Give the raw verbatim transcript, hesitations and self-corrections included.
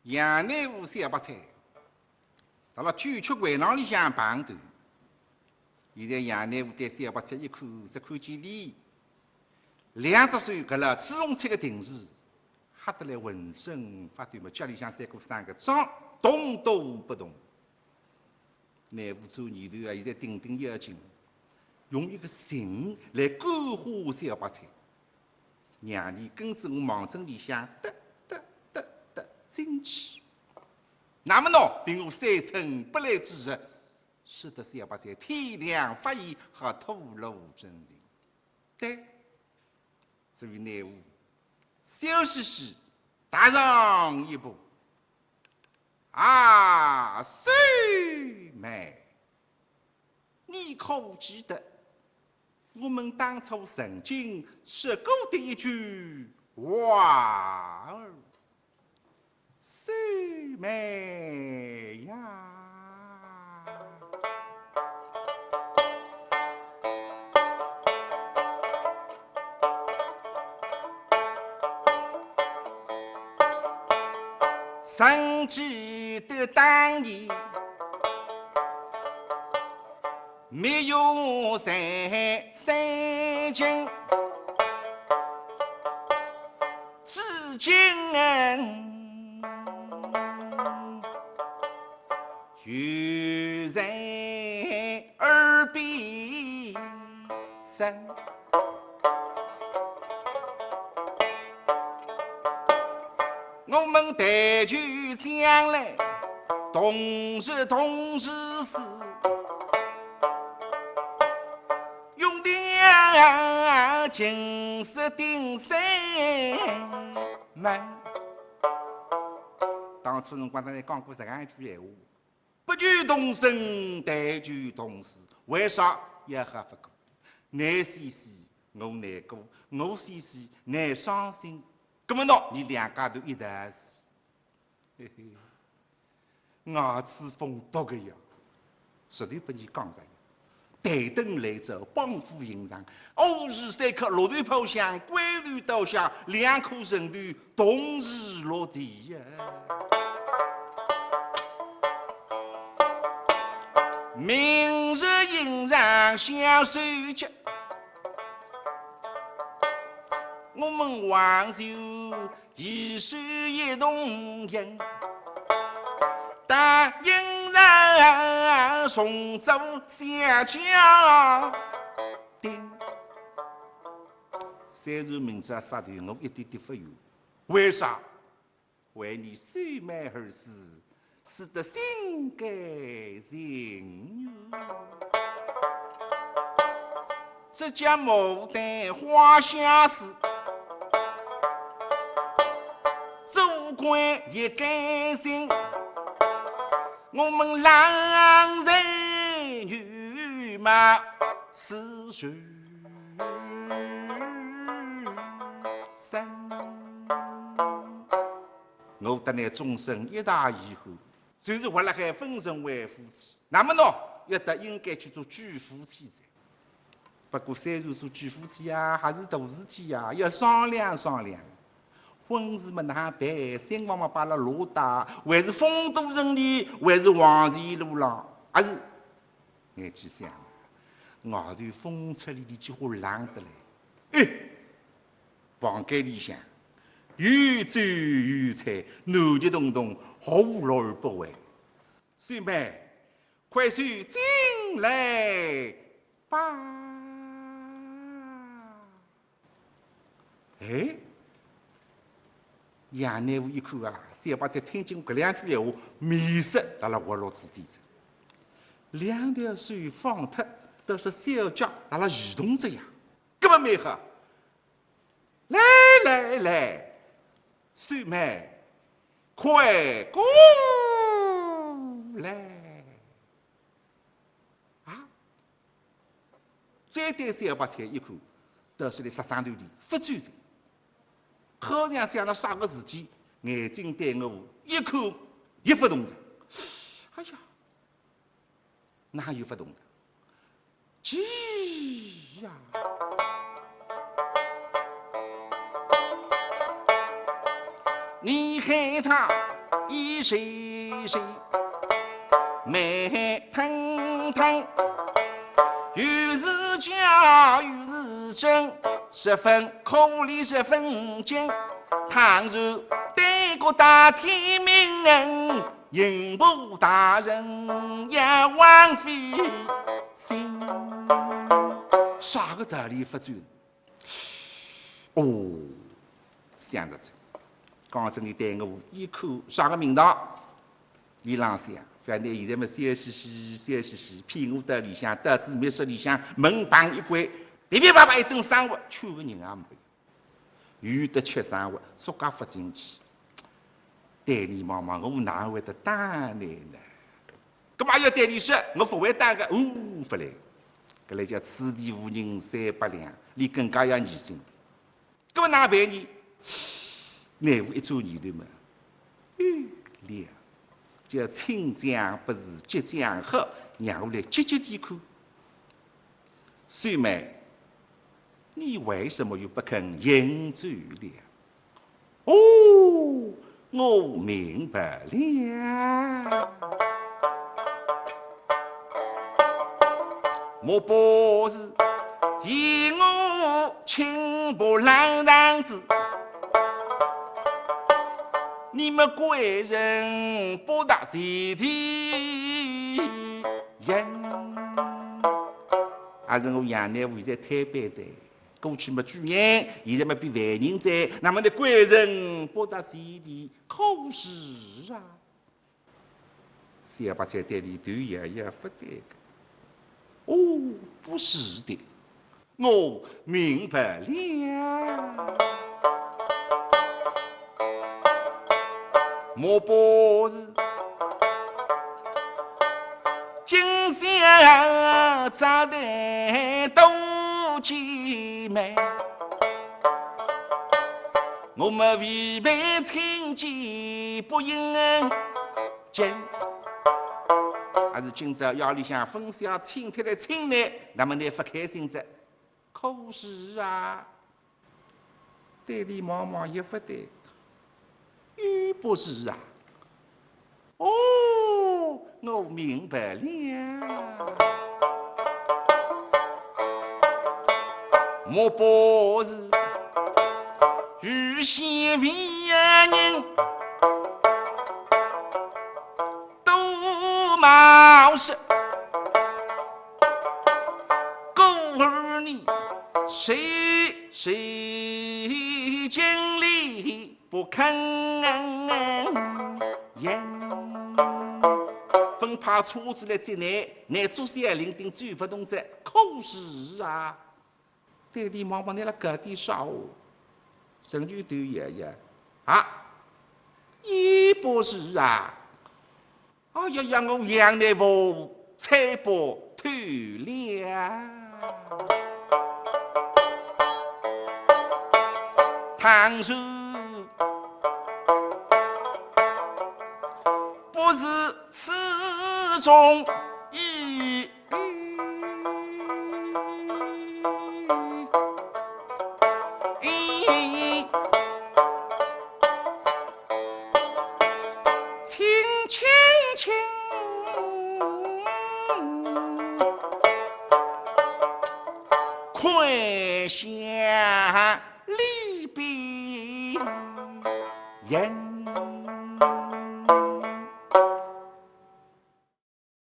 杨乃武、小白菜，辣辣酒曲会场里向碰头。现在杨乃武对小白菜一看，只看见伊，两只手搿辣朱红漆个定势，吓得来浑身发抖嘛，脚里向三个生个桩动都勿动。乃武转念头啊，现在顶顶要紧，用一个情来感化小白菜。 让伊跟仔我望仔里向得得得得进去。那么喏，凭我三寸不烂之舌，使得小白菜天良发现，好吐露真情。对，所以乃武笑嘻嘻踏上一步。啊，秀妹， 你可记得我们当初曾经说过的一句话儿？秀妹呀， 曾记得当年密语在三更，至今犹在耳边声。 我们谈及将来，同日同时死，用定情誓定心盟。当初辰光，当然讲过这样一句闲话。 不求同生，但求同死。为啥？也吓勿过。倷死死，我难过；我死死，倷伤心。葛么喏，伲两家头一道死。嘿嘿，牙齿缝笃个呀，实头拨伲讲着。 待等来者，帮扶迎上，午时三刻，落头抛响，关头倒下，两颗人头同时落地呀。明日迎上小手脚，我们还有 一世一同行，答应人重做小家庭。虽然明朝杀头，我一点点勿怨。为啥？为你秀妹而死， 死得心甘情愿。这家牡丹花下死，做官也甘心。我们郎才女貌是谁生？我搭倷终身一大遗憾， 就是活辣海勿成为夫妻。那么喏，要得应该去做主夫妻哉。不过虽然做主夫妻啊，还是大事体啊，要商量商量。婚事么哪办？新房么摆辣啰搭，还是丰都城里，还是黄泉路浪，还是 眼睛想，外头风吹哩哩几化冷得来。哎，房间里向有酒有菜，男女同同，何乐而不为？秀妹，快些进来吧。 哎，杨乃武一看啊，小白菜听见搿两句闲话，面色辣辣活络仔点哉。两条手放脱，倒是小脚辣辣移动着呀。搿么蛮好。来来来，秀妹，快过来。啊？ 再对小白菜一看，倒是来煞生头里，勿转哉。好像想到啥个事体，眼睛对我一看，又勿动哉。哎呀，哪有勿动哉？急呀！你看他谁谁慢腾腾，又是假又是真，十分可怜十分精。倘若对过大天命，刑部大人也枉费心。啥个道理勿转？哦，想得着。刚刚你对我一看，啥个名堂？伊浪想，反正现在么笑嘻嘻，笑嘻嘻，骗我到里向，到仔密室里向，门砰一关，噼噼啪啪一顿生活，劝个人也没有。有得吃生活，说介勿进去。对俚望望，我哪会得打你呢？搿么要对俚说，我勿会打个，哦，勿来。搿来叫此地无银三百两，俚更加要疑心。搿么哪办呢？内府一转念头嘛，有了，叫请将不如激将好，让我来激激俚看。秀妹，你为什么又不肯行走了？哦，我明白了。莫不是嫌我轻薄老样子，你们贵人不达时的人。还是我杨乃武现在推扳哉，过去么举人，现在么变犯人哉，那么你贵人不达时的，可是啊？ 小白菜对俚头摇摇勿对个。哦，不是的，我明白了。莫不是今宵早点多见面，我们未必亲见不应 见。还是今朝夜里向分晓请帖来请你，那么你勿开心哉。可是啊，对俚望望也勿对，又不是啊。哦，我明白了。莫不是与先为人 都冒失，故而你谁谁经理不肯言。分派车子来接你，你做小领丁走勿动哉，可是啊。 对俚望望，你辣搞点啥哦？陈九头摇摇。啊，也不是啊。哎呀呀，我杨乃武猜不透了。倘若不是此中意， 轻轻轻